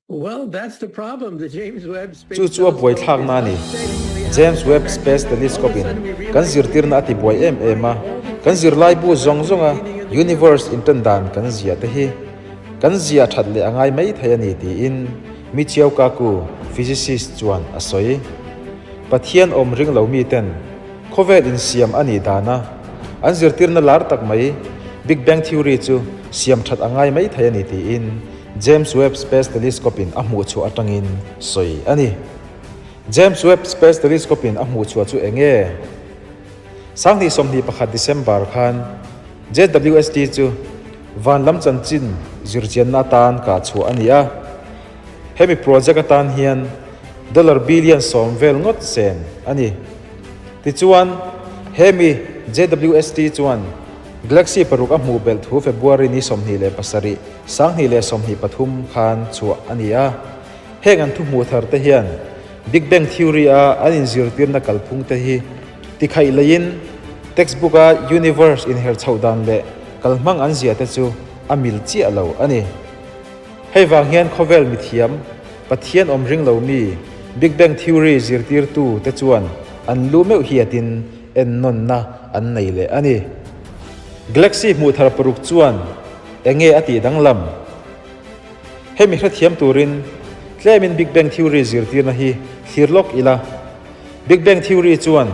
Chu chu a buaithlakna a ni. James Webb Space Telescope-in kan zirtirna a tibuai em em a, kan zirlaibu zawng zawnga universe intan dan kan ziah te hi kan ziah that leh a ngai mai thei a ni tiin Michio Kaku, physicist chuan a sawi. Pathian awm ring lo miten khawvel insiam a nih dana an zirtirna lar tak mai Big Bang Theory chu siam that a ngai mai thei a ni tiin James Webb Space Telescope-in a hmuhchhuah atangin sawi a ni. James Webb Space Telescope-in a hmuhchhuah chu eng nge? 2021 December khan JWST chu van lam chanchin zirchianna atan kah chhuah a ni a. Hemi project atan hian dollar billion 10 vel ngawt sen a ni. Tichuan, hemi JWST chuan Galaxy paruk a hmuh belh thu February ni 27, 2023 khan chhuah a ni a. Heng an thuhmuh thar te hian Big Bang Theory a an inzirtirna kalphung te hi tikhaih leiin textbook a universe inher chhoh dan leh kalhmang an zia te chu a mil chiah lo a ni. Hei vang hian khawvel mithiam, Pathian awm ring lo mi, Big Bang Theory zirtirtu te chuan an lu meuh hiatin ennawnna an nei leh a ni. Galaxy hmuh thar paruk chuan Enge a tih danglam? Hemi hrethiam turin tlemin Big Bang Theory zirtirna hi thlir lawk ila. Big Bang Theory chuan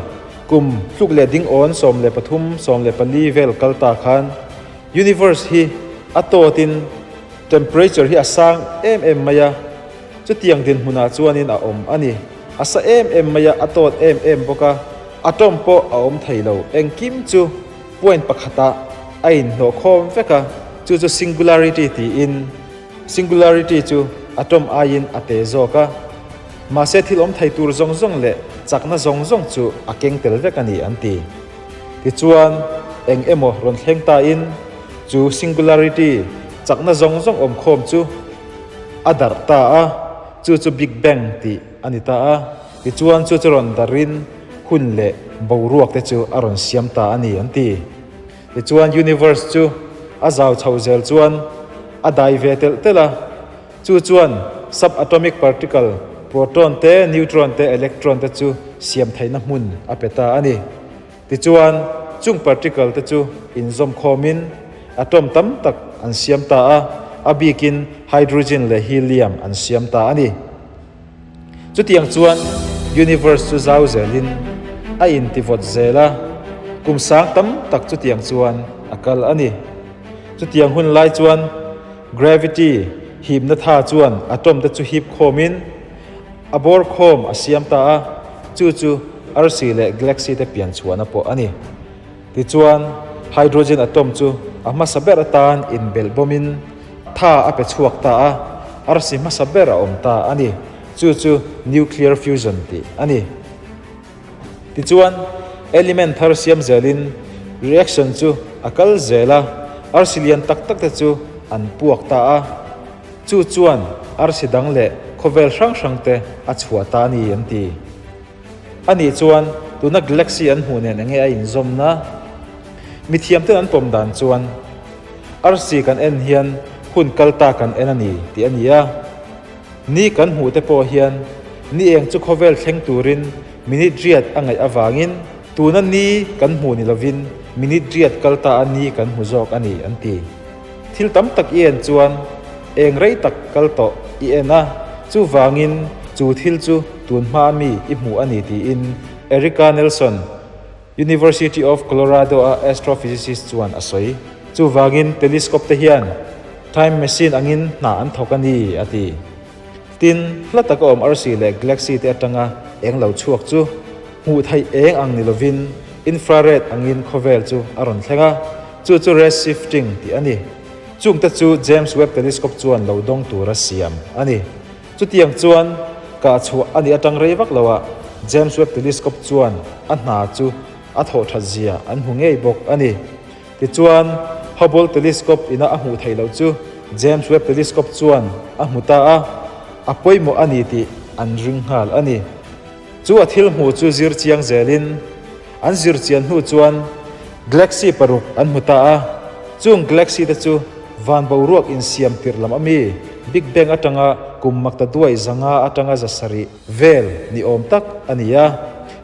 kum tluk leh ding awn 13, 14 vel kal ta khan universe hi a tawtin temperature hi a sang em em mai a, chutiang dinhmunah chuanin a awm a ni. A sa em em mai a, a tawt em em bawk a, atom pawh a awm thei lo. Engkim chu Point pakhatah a inhnawh khawm vek a, chu chu singularity tiin. Singularity chu atom aiin a te zawk a, mahse thil awm thei tur zawng zawng leh chakna zawng zawng chu a keng tel vek a ni an ti. Tichuan, eng emaw rawn thleng tain chu singularity chakna zawng zawng awm khawm chu a darh ta a, chu chu Big Bang tih a ni ta a. Tichuan chu chu rawn darhin hun leh boruak te chu a rawn siam ta a ni an ti. Tichuan universe chu a zau chho zel chuan a dai ve telh telh a, chu chuan subatomic particle proton te, neutron te, electron te chu siam theihna hmun a pe ta a ni. Tichuan chung particle te chu inzawm khawmin atom tam tak an siam ta a, a bikin hydrogen leh helium an siam ta a ni. Chutiang chuan universe chu zau zelin a intivawt zel a, kum sang tam tak chutiang chuan a kal a ni. Chutiang hun lai chuan gravity hipna tha chuan atom te chu hip khawmin a bawr khawm a siam ta a, chu chu arsi leh galaxy te pian chhuahna pawh a ni. Tichuan, hydrogen atom chu a hmasa ber atan inbelh bawmin tha a pe chhuak ta a, arsi hmasa ber a awm ta a ni. Chu chu nuclear fusion tih a ni. Tichuan, element thar siam zelin reaction chu a kal zel a, arsi lian tak tak te chu an puak ta a. Chu chuan arsi dang leh khawvel hrang hrang te a chhuah ta a ni an ti. A nih chuan tuna galaxy an hmuh nen enge a inzawmna? Mithiamten an pawm dan chuan arsi kan en hian hun kal ta kan en a ni tih a ni a. Ni kan hmuh te pawh hian ni eng chu khawvel thleng turin minute riat a ngaih avangin tuna ni kan hmuh ni lovin minute riat kal ta a ni kan hmu zawk a ni an ti. Thil tam tak i en chuan eng rei tak kal tawh i en a, chuvangin chu thil chu tun hma mi i hmuh a ni tiin Erika Nelson, University of Colorado-a astrophysicist chuan a sawi. Chuvangin telescope te hian time machine angin hna an thawk a ni, a ti. Tin, hla taka awm arsi leh galaxy te atanga eng lo chhuak chu hmuh theih eng ang ni lovin infrared angin khawvel chu a rawn thleng a, chu chu red shifting tih a ni. Chungte chu James Webb Telescope chuan lo dawng tura siam a ni. Chutiang chuan kah chhuah a nih atang rei vak loah James Webb Telescope chuan a hna chu a thawh that zia an hmu ngei bawk a ni. Tichuan, Hubble Telescope ina a hmuh theih loh chu James Webb Telescope chuan a hmu ta a, a pawimawh a ni tih an ring nghal a ni. Chu a thil hmuh chu zir chiang zelin an zir chian hnu chuan galaxy paruk an hmu ta a, chung galaxy te chu van boruak insiam tirh lam a mi. Big Bang atanga kum maktaduai 500 atanga 700 vel ni awm tak a ni a.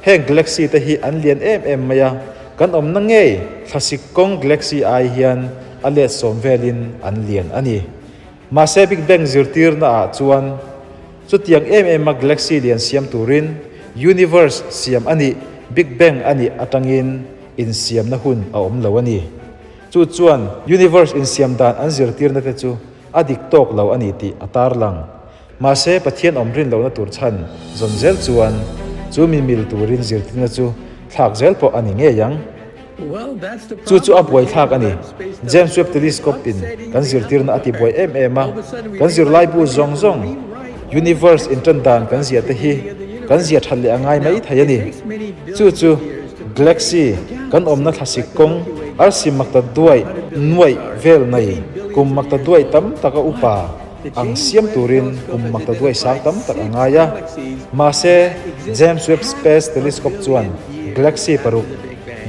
Heng galaxy te hi an lian em em mai a, kan awmna ngei thlasik kawng galaxy ai hian a let sawm velin an lian a ni. Mahse Big Bang zirtirna ah chuan chutiang em em a galaxy lian siam turin universe siam a nih Big Bang a nih atangin insiamna hun a awm lo a ni. Chu chuan universe insiam dan an zirtirna te chu a dik tawk lo a ni tih a tarlang. Mahse Pathian awm rin lohna tur chhan zawn zel chuan chu mi mil turin zirtirna chu thlak zel pawh a ni ngei ang. Chu chu a buaithlak a ni. James Webb Telescope in kan zirtirna a ti buai em em a, kan zirlaibu zawng zawng, universe intan dan kan ziah te hi kan ziah that leh a ngai mai thei a ni. Chu chu galaxy kan awmna thlasik kawng arsi makta duaih nuaih vel nei kum makta duaih tam taka upa ang siam turin kum makta duaih sang tam tak a ngai a. Mahse, James Webb Space Telescope chuan galaxy paruk,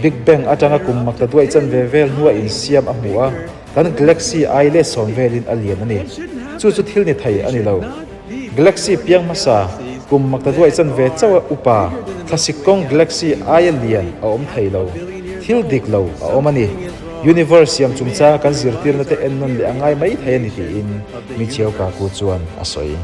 Big Bang atanga kum makta duaih chanve vel hnua insiam a hmu a, kan galaxy ai let sawm velin a lian a ni. Chu chu thil ni thei a ni lo. Galaxy piang hmasa, kum makta duaih chanve chauh a upa, thlasik kawng galaxy aia lian a awm thei lo. Thil dik lo a awm a ni. Universe siam chungchanga kan zirtirna te ennawn leh a ngai mai thei a ni tiin Michio Kaku chuan a sawi.